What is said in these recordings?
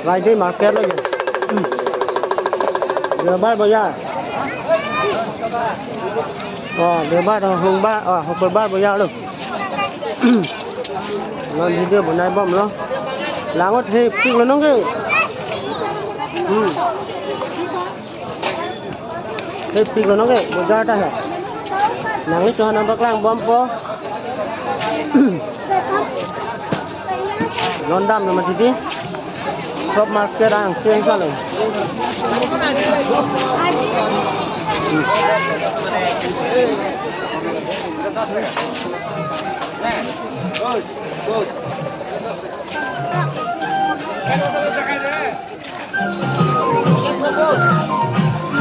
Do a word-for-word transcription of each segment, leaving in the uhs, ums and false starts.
Friday market lo ye. Deobar bazar. Oh, deobar, hongbar, oh, hongbar bazar lo. Non video bonai bomlo. Langot hepik lo nonke. Hmm. Hepik lo nonke, bazar ta he. Nanglitum aphan nangpaklang bompo. Non dam lo mati di. Shop market angse angse lo.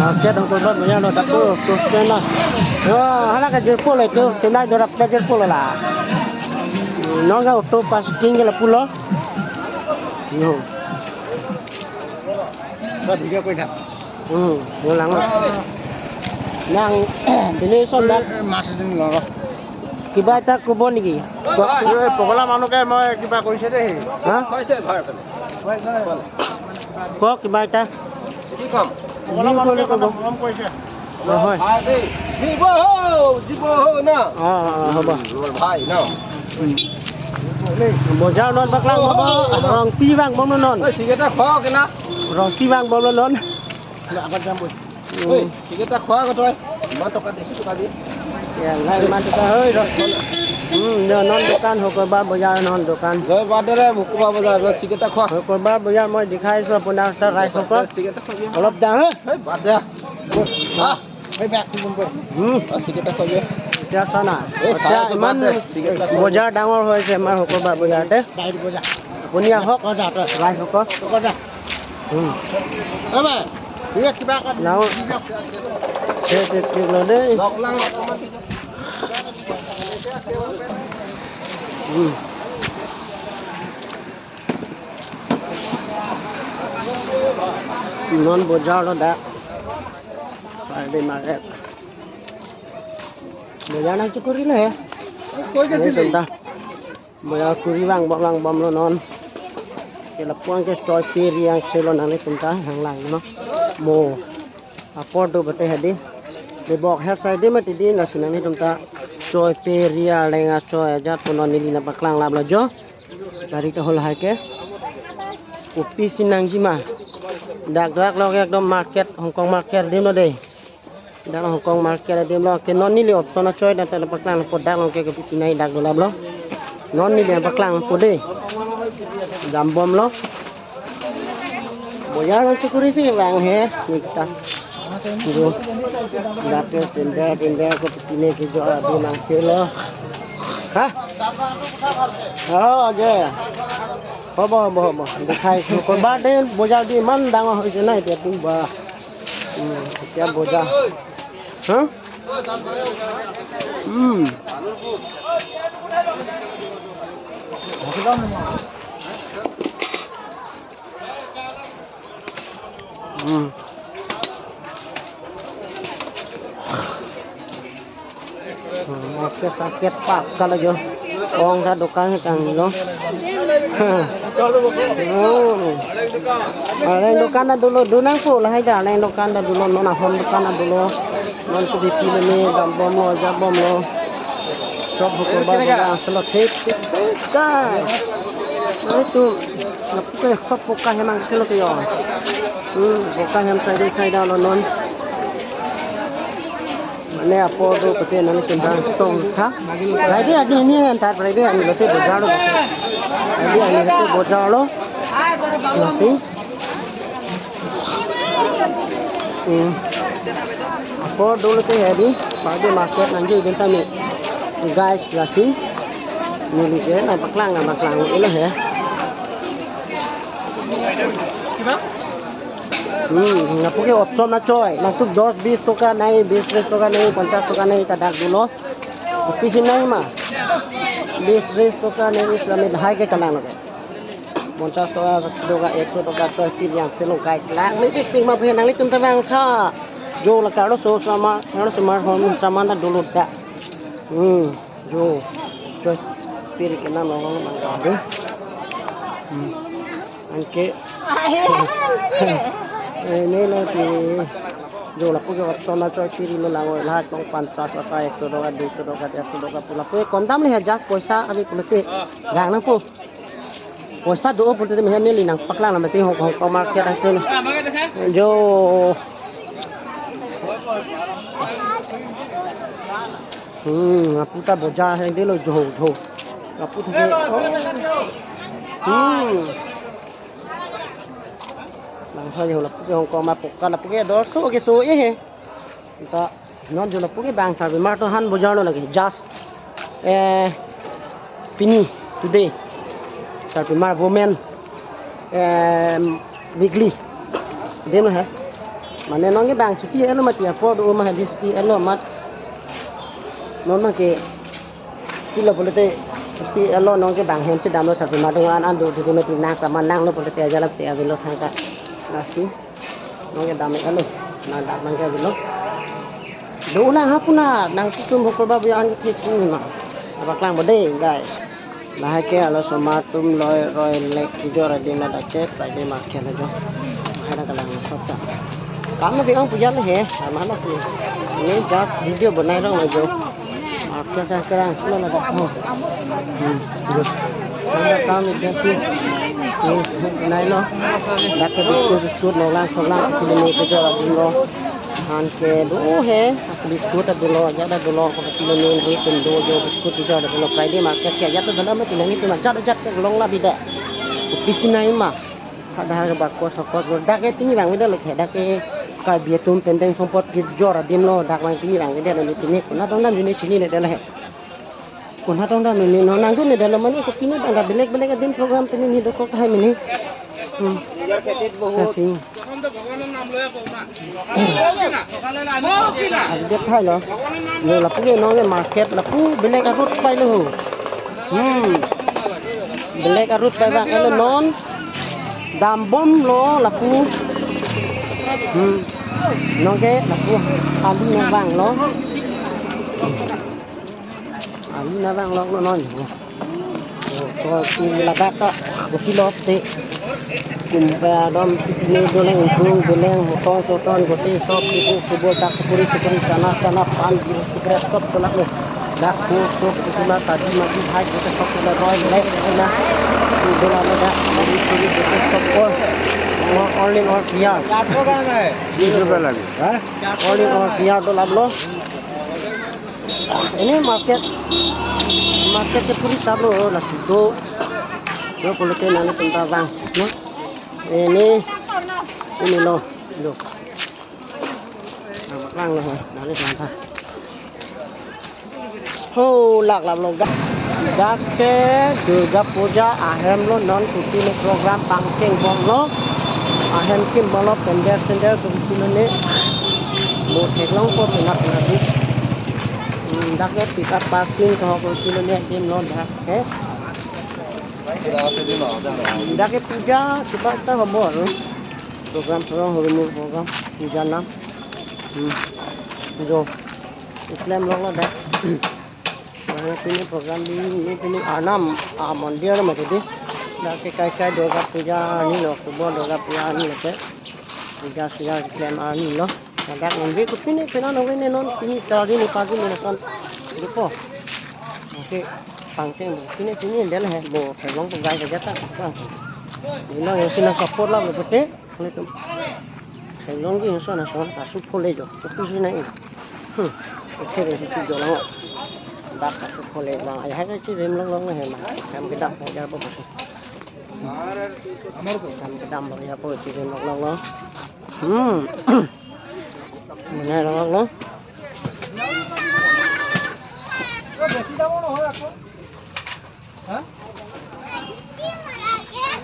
Market hongkor bazar lo, dak ko, ko stand lo. Yo, hala kejirpo lo itum, chenai dorak kejirpo lo la. Nonke auto parking ke lapu lo. Yo. Sa video ko ina. Hmm, yo lang. Nang, bini son dak. Eh, eh, mas din lo. Kiba ekta kobo niki? Ko- এই পগলা মানুহকে মই কিবা কৰিছে দেই। হা? Ko kiba ekta? কি কম? পগলা মানুহকে মানে মৰম কৰিছে। অ, হয়। ভাই দেই। জীৱ হৌ, জীৱ হৌ না। অ, অ, অ, হ'ব। উম, মোৰ ভাই ন। Bazar non paklang bompo, rong pi vang bomlo non. Oi, cigarette এটা খোৱা কেলা। Rong pi vang bomlo non. আগত যাম বৈ। Oi, cigarette এটা খোৱা আকৌ তই। ইমান টকা দিছো, টকা দি। Ya, lai man ta sa hoi ro. Hmm, yo non dukan, hongkor bazar non dukan. Joi bade re, hongkor bazar, cigarette এটা খোৱা। Hongkor bazar মই দেখাই আছো আপোনাক, sir, ৰাইজ সকল। Cigarette এটা খোৱা দিয়া। অলপ দাম, হে? Hei, বাদ দে। Ah, এই বেগ খুলিম বৈ। Hmm. Ah, cigarette এটা খোৱা দিয়া। এতিয়া চোৱা না। এই চাই এতিয়া আছো, ইমান বাদ দে। Cigarette এটা খোৱা। বজাৰ ডাঙৰ হৈছে আমাৰ হকৰবাৰ বজাৰতে। বাইৰ বজাৰ। আপুনি আহক। কত যা তই? ৰাইজ সকল। কত যা? Hmm. এ ভাই, এই কিবা এটা ডাঙৰ। ঠিক, ঠিক, ঠিক, ল দেই। লগ লাং অকমান। Hmm. Non bazar lo dak. Friday market. Bazar nangchokuri lo he. Koi ke sili? Bazar kuri vang bom, vang bomlo non. Ke lapu-an ke choi pe ri angse lo, nanglitum ta nanglang non. Mo. Apor do bete hedi. Bebok he sai di mati di, lasi nanglitum ta choi pe ri arleng achoi ajat pu non neli nangpaklang laplo jo. Dari tahol hai ke. Kopisi nangji ma. Dak dak lo ke ekdom market, Hongkong market adim lo dei. Dak Hongkong market adim lo ke, non neli opson achoi dan ta nangpaklang po, dak lo ke kopisi nai dak do laplo. Non neli nangpaklang po dei. Dam bomlo. Bazar nangchokuri si vang he, nita. Yo. Dak ke sandal, sandal kopisi ne ke jo adu nangse lo. Ha? Oh, aja. Hobo, hobo, hobo. Dekhai, hokor bade bazar di iman dangor hoise na, etiya tum ba. Hmm, etiya bazar. Ha? Hmm. Hmm. Hmm, oke, sakit pak kalau jo. Ong ta dukan tang lo. Hmm. Arleng dukan ta dolo, dunang pu lahai ta, arleng dukan ta dolo, non ahon dukan ta dolo. Non ke bipi le ne, dam bomlo, ja bomlo. Chop hokor bazar, selo thek, thek, thek, guys. Itu, lapu ke ekso poka hem angse lo ke yo. Hmm, poka hem side side lo non. Mane apor do pete nangtum bang stong tha. Friday adi ni hen ta, Friday ani lote bazar lo. Adi ani lote bazar lo. Lasi. Hmm. Apor dolo te hedi, Friday market nangji din tame. Guys, lasi. Neli ke nangpaklang, nangpaklang ilo he. Hmm, lapu ke opson achoi. Nangtum dos bis toka nai, bis tris toka nai, ponchas toka nai, ta dak dolo. Kopisi nai ma. Bis tris toka nai, Islamik hai ke kalang lo ke. Ponchas toka, sat toka, ekso toka, choi pe ri angse lo guys. Lang ni pik pik ma phe nanglitum ta vang tha. Jo la karlo so sama, karlo so mar hom sama ta dolo dak. Hmm. Jo, choi, piri ke nam long nang ka de. Hmm. Anke. Eh, ne lo ti. Jo lapu ke option na choi piri lo lang la tong pansas aka ekso toka, duiso toka, derso toka pu lapu ke kom dam le he, just poisa avi pulote. Rang nangpo. Poisa do pulote me hem neli nangpaklang na mati Hong Kong, Hong Kong market ason. Jo. Hmm, aputa bojar he de lo jo jo. Aputa he. Hmm. Lang ha jo lapu ke Hong Kong ma poka lapu ke dor so ke so e he. Ta non jo lapu ke bang Sarpimar to han bojar lo lagi. Just eh pini today Sarpimar women em, weekly. Dem ha. Mane non ke bang suti elo mati apo do ma di suti elo mat. Non ma ke pilo pulote suti elo non ke bang hem chedam lo Sarpimar dong an an do di mati nang sama nang lo pulote aja lap te avelo thangta. Nasi. Non ke dam elo. Nang dam nang ke avelo. Do ulang ha puna nang tutum hokol ba buya an ke chini ma. Abak lang bode guys. Lahai ke alo osomar atum loi roi lek kejor adim ladak ke Friday market ajo. Lahai na kalang sop ta. Kam na biang pujan he, sama na si. Ini just video bonai rong ajo. Market sa kerang solo ladak. Oh. Hmm. Good. Kam ini si. Hmm, bonai lo. Dak ke biscuit biscuit lo lang so lang kilo ni kejor adim lo. Anke do he, biscuit ta dolo, ajat ta dolo, ko kilo ni ri tum do jo biscuit jo ta dolo, Friday market ke ajat ta dolo, mati nang itum ajat ajat ke long la bida. Pisi nai ma. Pada harga bakos sokos lo, dak ke pini bang bida lo ke, dak ke Karbi atum pendeng sompot kejor adim lo, dak bang pini bang bida lo ni pini, na dong dam juni chini ne dela he. Konat ong dam ini, non nangdun ne dalo mane ko pini bang belek belek adim program pini ni dokok hai mini. Hmm. Sasi. Update hai lo. Lo lapu ke non ke market lapu belek arut pai lo. Hmm. Belek arut pai bang elo non. Dam bom lo lapu. Hmm. Non ke lapu ali non bang lo. Ali na bang lok non. Ko si ladak ka, ko pilok te. Kum ba dom ne doleng tung doleng motor soton ko te sop ti ko kubol dak puri sukuri chana chana pan biru sikret sop kolak lo. Dak ko sop ko kula sadi mati hai ko te sop kula roi le na. Dola lo dak mari suri ko te sop ko. Mo only or kia. बीस रुपए लगे। हाँ? Only or kia dola lo. Ini market, market ke puri tap lo, lasi do. Lo pulote nani penta bang, no? Ini, ini lo, lo. Bang lo, nani penta. Ho, lak lak lo ga. Dak ke Durga Puja ahem lo non kuti ne program pangcheng bom lo. Ahem kim bom lo pender pender kuti lo ne. Mo theklong ko penak lagi. Hmm, dak ke pick up parking to ko kuti lo ne adim lo dak ke. Dak ke puja kiba ta hobo aro. Program program hormur program puja nam. Hmm. Jo. Iklem lo lo dak. Pini program di, ini pini Arnam, ah, mondir mati di. Dak ke kai kai Durga Puja ni lo, kubor Durga Puja ni lo ke. Puja suja klem ani lo. Dak nonve ko pini pina nonve ne non pini tari ni pagi ni kon. Rupo. Oke, pangcheng bo. Pini pini del he bo, thelong ko gai ke jata. Ni lo yang sina support lo bo te. Kali tu. Thelong ke yang sana sana ta su phole jo. Tu sina ini. Hmm. Oke deh, itu jo lang. Dak ta su phole lang. Ai hai chi rem long long he ma. Kam kedam ho ja bo. Kam kedam bang ya po, chicken lok lok lo. Hmm. Mana lok lok lo.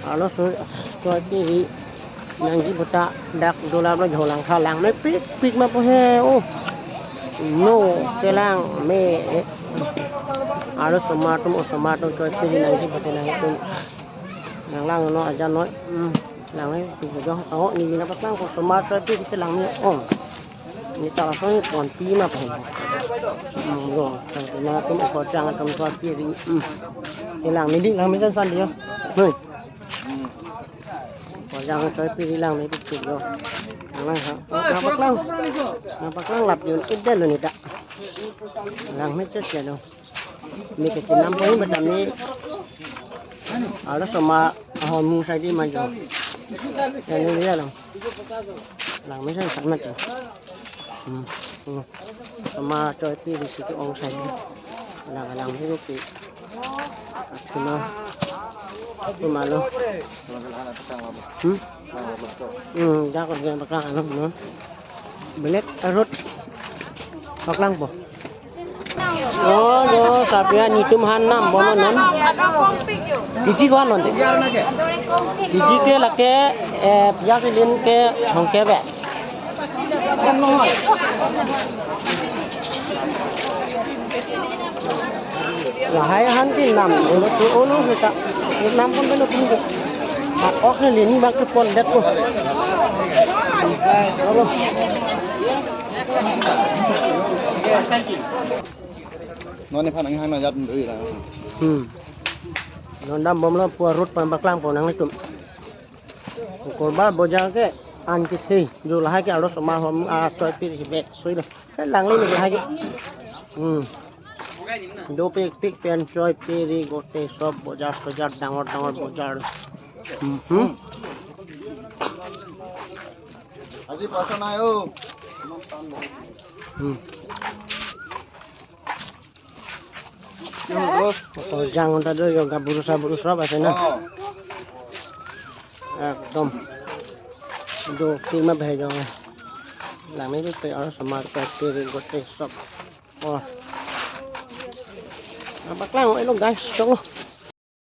Alo so, so ati hi nangji buta dak dola lo jholang khalang me pik pik ma po he. Oh. No, kelang me. Alo osomar atum, osomar atum choi pi nangji buta nangtum. Nang lang no aja noi. Hmm. Lang ni tu jo. Oh, ni na patang ko osomar choi pi ke lang ni. Oh. Ni ta lason ni ponpi ma pen. Hmm, lo, tang na tum ko jang tum ko ti ri. Hmm. Kelang ni di lang mi san san di yo. Noi. Hmm. Ko jang choi pi ri lang ni pi yo. Lang lang ha. Nangpaklang. Nangpaklang lap yun idel lo ni ta. Lang mi chet ya lo. Ni kechinam poi badam ni. Arlosomar ahormu sai di ma jo. Ya ni ya lo. Lang mi san san ma jo. Hmm. Hmm. Sama choi pi di si ke-ong sai di. Lang lang hi rupi. Cuma cuma lo. Hmm. Hmm, ja ko dia bakang ano no. Belet arut. Paklang po. Oh, yo, sabi an itum han nam bono non. Iji ko non. Iji ke lake, eh, piyas ilin ke hongke be. Lahai han tin nam, ulo tu ulo kita. Nam pun beno pun. Ha, ok ni lini bak pon det ko. Alo. Non ephan ang hang na jat dui la. Hmm. Non dam bom lo pu arut pen paklang po nanglitum. Korba bojar ke an ke thei. Jo lahai ke arlosomar ahormu achoi pi ri si bet soi lo. Ke lang le ni lahai ke. Hmm. Dopik pik pen choi pi ri gote sob bojar sojar dangor dangor bojar. Hmm. Hmm. Aji paso nai o. Hmm. Yo, bro. Ko jang ta do yo gaburu saburu sob ase na. Oh. Ekdom. Dopik ma bhai jong. Lang ni pe arlosomar choi pi ri gote sob. Oh. Nangpaklang oi lo guys, chong lo.